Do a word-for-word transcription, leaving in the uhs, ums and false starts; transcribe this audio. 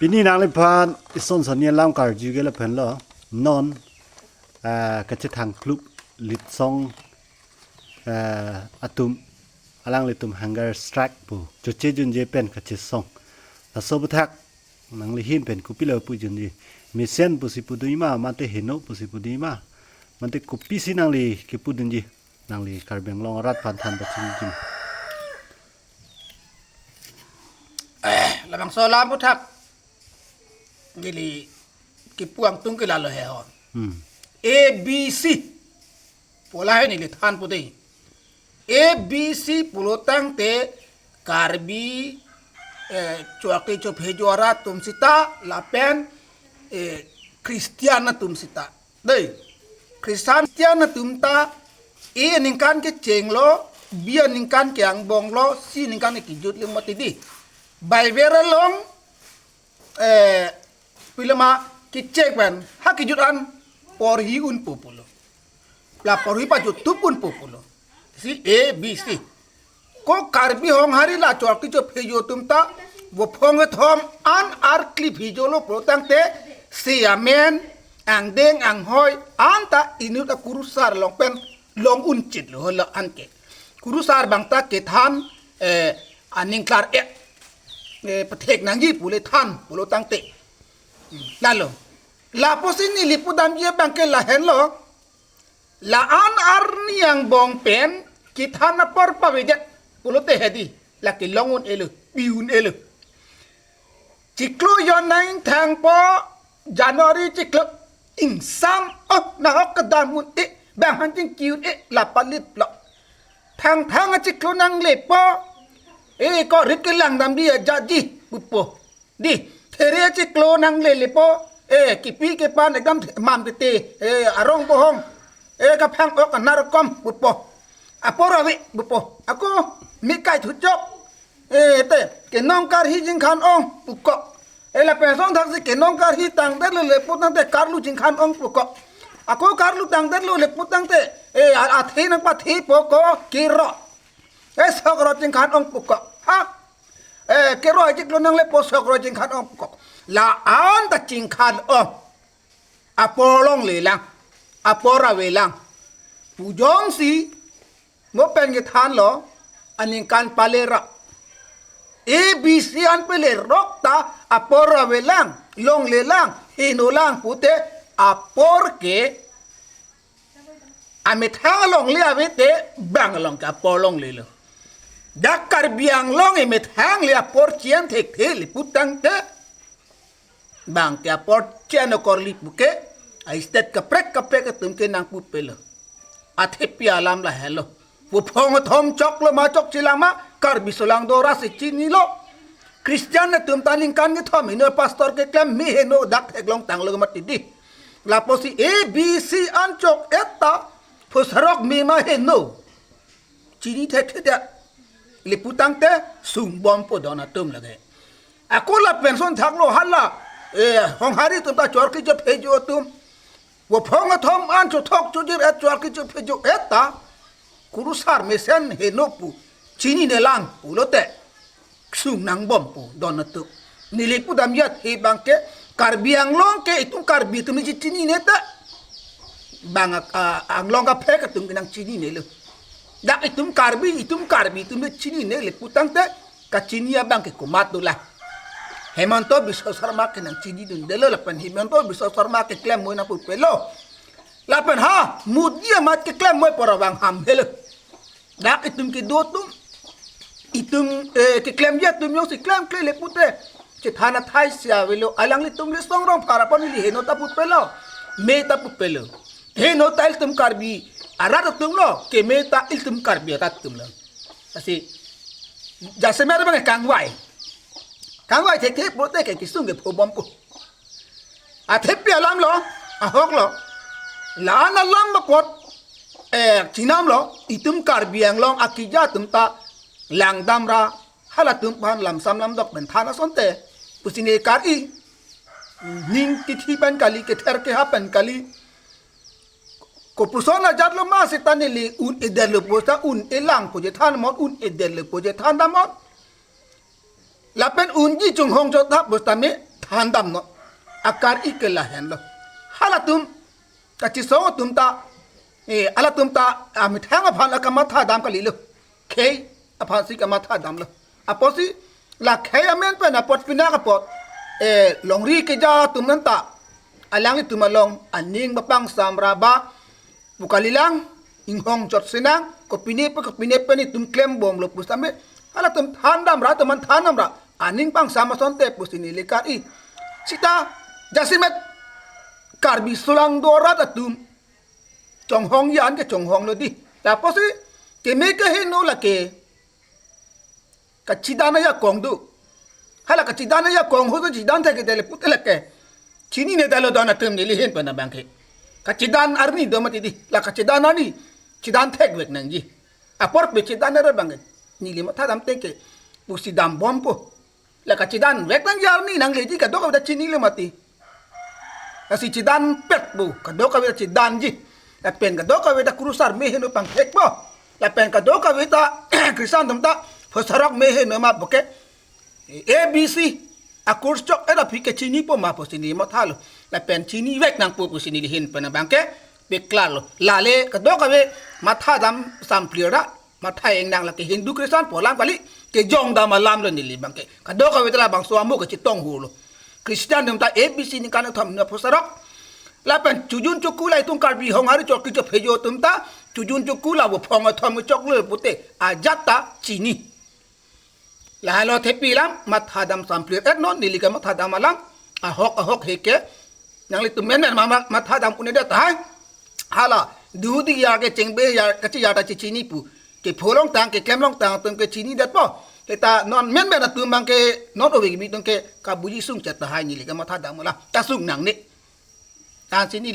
Pini nangliphan ison sonni alam karju ke lahenlo. Non, ah, kachethangkluk Litsong, ah, atum, alanglitum hunger strike pu choche junje pen kachesong. Laso aputhak nanglihin pen kopilo pujunji? Mesen pusi pudunji ma, mate heno pusi pudunji ma, mate kopisi nangli kepudunji? Nangli Karbi Anglong arat aphan than pachinijim. Eh, labangso alam aputhak neli kepu angtung ke lalo he hon. Hmm. A B C pu lahai neli than pu dei. A B C pulo tangte Karbi, eh, chokri chophejo arat atum sita lapen, eh, Christian atum sita. Dei, Christian atum ta A aningkan kechenglo, B aningkan ke-angbonglo, C aningkan ke kejutlo mati dei. Bible along, eh, pilema kechek pen, ha kejut an porhi unpo pulo. La porhi pajuttup unpo pulo. Si A B C. Ko Karbi Honghari la chokri chophejo atum ta, vophong kethom an arkli phijolo pulo tangte, si amen, angdeng anghoi, anta inut akurusar along pen long unchitlo hala anke. Kurusar abang ta kethan, eh, aning klar-et, eh, pathek nangji pule than pulo tangte. Lalo. Lapusi neli pudamji abang ke lahenlo. La-an arni angbong pen kethan apor pavedet pulote hedi, lake long un-elo, pi un-elo. Chiklo jon nangthangpo, January chiklo ingsam, oh, nahok kedam un-e, bang hanjing ki un-e, la paliplo. Thangthang achiklo nanglepo, eh, ko rit kelang damji ajatji pupo. Dei, there achiklo nanglelepo, eh, kipi kepan ekdam mam tete, eh, arong bohong, eh, kaphang-ok anerkom pupo. Apor ave pupo. Ako mi kai thuchok. Eh, te, kenong karhi jingkhan ong pukok. Eh, lapen asonthak si kenong karhi tangdetlo le pu tangte karlu jingkhan ong pukok. Ako karlu tangdetlo le pu tangte, eh, a-, athe nangpathepo ko kero. Eh, sok ro jingkhan ong pukok. Ha? Eh, kero achiklo nanglepo sok ro jingkhan ong pukok. La-an ta jingkhan ong. Apor longlelang. Apor avelang. Pu jongsi mo pen kethanlo, aningkan palerap. A B C an palerok ta apor avelang, longlelang, henolang pute apor ke amethang alongle ave te bang along ke apor longlelo. Dak Karbi Anglong emethang le apor chian thekthe le pu tangte, bang ke apor chian okorli puke, a state kaprek kaprek atum ke nangpupelo. Athepi alam lahelo. Vophong kethom choklo ma chokchelang ma, Karbi solangdo ra si chinilo. Christian atum ta ningkan kethom heno pastor keklem me heno dak theklong tanglo mati dei. Lapusi A B C an chok-et ta phusarok me ma heno. Chini thekthedet. Le pu tangte sungbompo don atum lake. Ako lapen asonthaklo hala, eh, Honghari atum ta chokri chophejo atum. Vophong kethom an chothok chojir-et chokri chophejo-et ta. Kurusar mesen heno pu chininelang pulote sung nangbompo don atum. Neli pudamji athe abang ke Karbi Anglong ke itum Karbi atum chichinine ta. Bang a, a, Anglong kaprek atum ke nangchininelo. Dak itum Karbi, itum Karbi atum chinine le pu tangte kachini abang ke komat dolang. Himanta Biswa Sarma ke nangchinidundelo lapen Himanta Biswa Sarma keklem moi nangpupelo. Lapen ha, Modi amat keklem moi porabang ham helo. Dak itum kedo atum, itum, eh, keklemji atum jongsi klemkle le pute chethan athai si avelo, alanglitum le Songrong phar apon ili heno ta pupelo, me ta pupelo. Heno ta ilitum Karbi arat atumlo, keme ta ilitum Karbi arat atumlo. Lasi jasemet abang kangvai. Kangvai thekthe pute ke kesung ke phobompo. Athepi alamlo, ahoklo. La-an alam apot, eh, chinamlo, itum Karbi Anglong akija atum ta langdamra, halatum aphan lamsam lamdok pen than asonte pusi ne kar-i. Ning kithi pen kali, kether keha pen kali. Kopuson ajatlo ma seta neli un-edetlo pu ta un-elangpo je than damnon, un-edetlo pu je than damnon. Lapen unji chunghong chot thap pusitame thandamnon. Akar-i ke lahenlo. Halatum kachesong atum ta, eh, halatum ta amethang aphan akamatha dam kalilo. Khei aphansi kamatha damlo. Apotsi la khei amen pen apot pinak apot, eh, longri keja atum anta alanglitum along aning bapang samra ba pu kalilang, inghong chot sinang, kopine pe kopine pen itum klembomlo pu sitame, halatum thandamra, teman thandamra, aning pangsam asonte pusi neli kar-i. Sita jasemet Karbi sulang dorat atum chonghong yan ke chonghonglo dei. Lapusi keme kehingno lake kachedan ajakong do. Hala kachedan ajakong ho do, chedan thekthedetlo pute lake chininedetlo don atum neli ahin pen abangke. Kachedan arni do mati dei. La kachedan arni chedan thekvek nangji. Apor pe chedan ra abangke neli matha dam teke pusi dambompo. La kachedanvek nangji arni nangleji, kadokave ta chinilo mati. Lasi chedanpet pu, kadokave ta chedanji. Lapen kadokave ta kurusar meheno pangthekpo. Lapen kadokave ta Christian atum ta phusarok meheno ma puke, A B C akur chok era aphi ke chinipo ma pusi neli mathalo. Lapen chinivek nangpo pusi neli ahin pen abangke peklarlo. Lale kadokave matha dam samplir ra, matha engnang lake Hindu Christian pu alam kali, kejong dam alamlo neli abangke. Kadokave ta labangso amo kachetong hulo. Christian atum ta A B C ningkan kethom na phusarok. Lapen chojun choku la itum Karbi hong hari chok kicho phejo atum ta chojun choku la vophong kethom choklo pute ajat ta chini. Lahelo thepi alam matha dam samplir-etnon, neli kamatha dam alam ahok ahok heke. Nanglitum menmen ma, ma, matha dam un-edet tahai. Hala duhu diyar kechengbe yar, kachejar ta chechini pu, kepho longtang keklem longtang atum ke chinidetpo. Seta non menmen atum abangke non ove kimi atum ke kabuji sungchet tahai, neli kamatha dam alam ta sung nangne. Ansi neli